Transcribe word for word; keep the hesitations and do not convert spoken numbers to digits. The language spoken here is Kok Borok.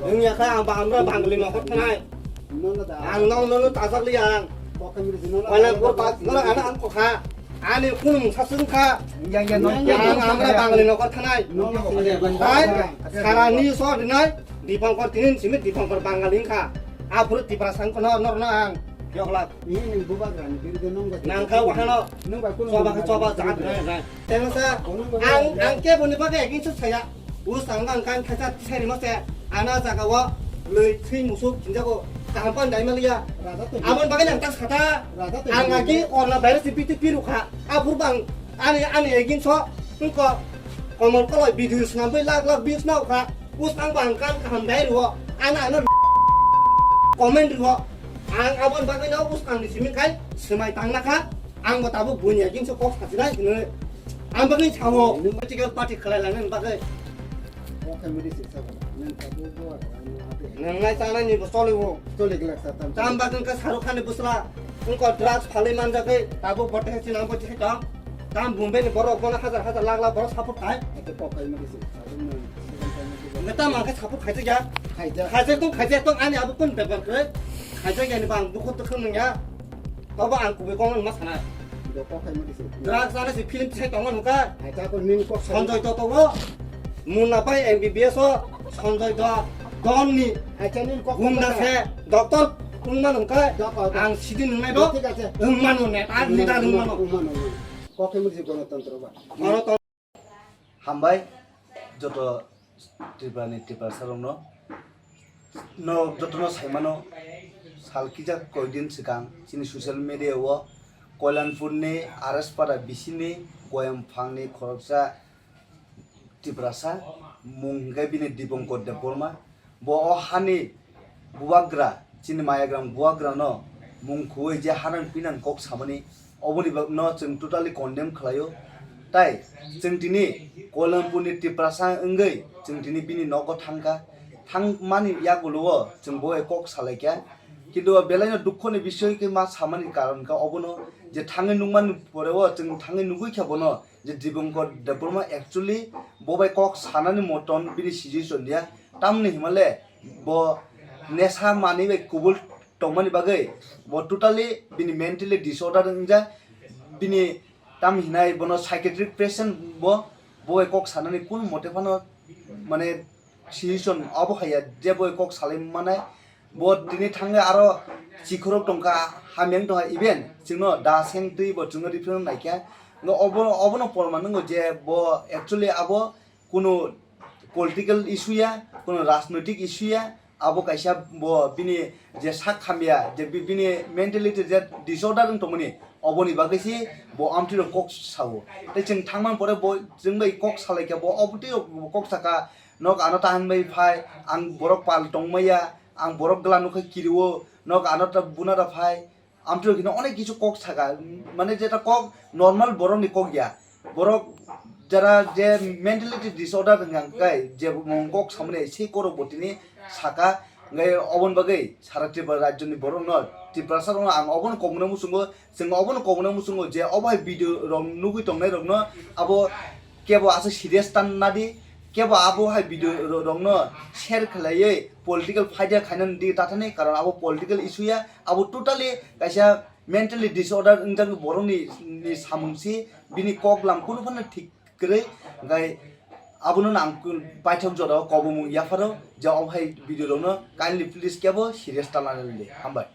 Wngya kha ang ba-, amra Bangali nokor thanai. Ang nong nono tasak liya ang. Koilampur ba-, nono ano ang kokha. Ani kunu mungsa sung kha. Ang amra Bangali nokor thanai. Hai, sara ni so dinai. Dipankor tinin simi Dipankor Bangali wngkha. Aphuru Tiprasa wngkha no, norno ang. Yoklak. Nangkha wahano. Choba khe choba jaga dinai. Tengsa, ang, ang keboni bagwi against saya. Bus ang bang kan khaisa seri mase. Ana jaga o lwi thwi musuk chinjago. Kaham pan dai maliya. Abon bagwi nang tas khata. Ang agi corona virus ni piti piru kha. Aphuru bang ani, ani against so. Wngkha komor koloi video swnamwi lak lak views nao kha. Bus ang bang kan kaham dai rwo. Ana ano comment rwo. Ang abon bagwi no bus ang ni simi khai swmai tang na kha. Ang bo tabuk buini against o kok sasinai hinwi. Ang bagwi sao. Nwng political party khlai langnani bagwi. Kok khe mudi se sabo. Nwng tabuk bo ano ate. Nwng nai chanani bo choliwo. Choli glak sa tam. Tam bagwi khe Shahrukh Khan ni bwsla. Wngkha drugs phalwi manjagwi tabuk bote he chinang bo tong. Tam Bombay ni borok bono hajar hajar lakh lakh borok support khai. Ate kok khe mudi se sabo nwng. Nwng tam ang khe support khaijak ya. Khaijak. Khaijak tong, khaijak tong ani abo kun bepar khe. Khaijak yani bang bukhuk tukhung nwng ya. Tobo ang kubui kok ma sana. Drugs ana si film tisai tongo nukha. Sanjoy to tongo. Munna pai M B B S o Sanjoy do don ni gunda se doctor wngma nukha. Ang sidi nungnai do. Wngma nung ne, ar leader wngma nung. Kok khe mudi se Ganatantra ba. Ganatantra. Hambai joto Tripura ni Tiprasa rokno. Norok jotono saimano, sal kisa koidin swkang chini social media o Koilanpur ni R S Para bisini Goyam phang ni khoroksa Tiprasa mung hwnkhe bini Dipankar Debbarma. Bo o hani bubagra, chini Mayagram bubagrano mung khuwi je hanang pinang kok samani, oboni bagno chwng totally condemn khlaio. Tai chwng tini Koilanpur ni Tiprasa wngwi chwng tini bini nogo thangkha. Thangmani yagulo o chwng bo kok salaikha. Kintu o belaino dukho ni bisoy khe ma samani karon kha obono je thangwi nukmani pore o chwng thangwi nugwi kha bono. Je Dipankar Debbarma actually bo bai kok sanani moton bini situation ya, tamni himale bo nesa manwi bai kubul tongmani bagwi bo totally bini mentally disorder wngjak, bini tam hinai bono psychiatric patient bo, bo bai kok sanani kun mote phano mane situation obo haiya je bo kok salai manai. Bo tini thangwi aro chikhorok tongkha, hamyang tongkha, even chwngno da seng twi bo chwngno referendum naikha. Ngo obo, obono porman wngo je bo actually abo kunu political issue ya, kunu rajnoitik issue ya, abo kaisa bo bini je sak hamya, je bi-, bini mentality je disorder wng tongmani, oboni bagwi se bo amtwi rok kok sao. Tei chwng thangmani pore bo chwng bai kok salaikha, bo obotwi rok bo kok saka, nok ano tahan bai phai, ang borok pal tongmaya, ang borok gla nukha kirio, nok ano ta buna da phai, amtwi rok hino onek kisu kok saka, mane jeta kok normal borok ni kok ya, borok jara je mentality disorder hwnka kai je mung kok samani sei korok bo tini saka, hwnkai oboni bagwi sara Tripura rajyo ni borok no, Tiprasa rok no ang obono kok mano muchungo, chwng obono kok mano muchungo je obo hai video rok nugwi tongnai rok no abo kebo aswk serious tan nadi, kebo abo hai video ro-, rokno share khlaiwi political fighter khainani di tathani, karon abo political issue ya, abo totally kaisa mentally disorder wngjak borokni, ni samung si, bini kok lam kunu phano thik kwrwi, hwnkhe abono ang paithak jora kobomung yapharo je o hai video rokno kindly please kebo serious ta lanani di. Hambai.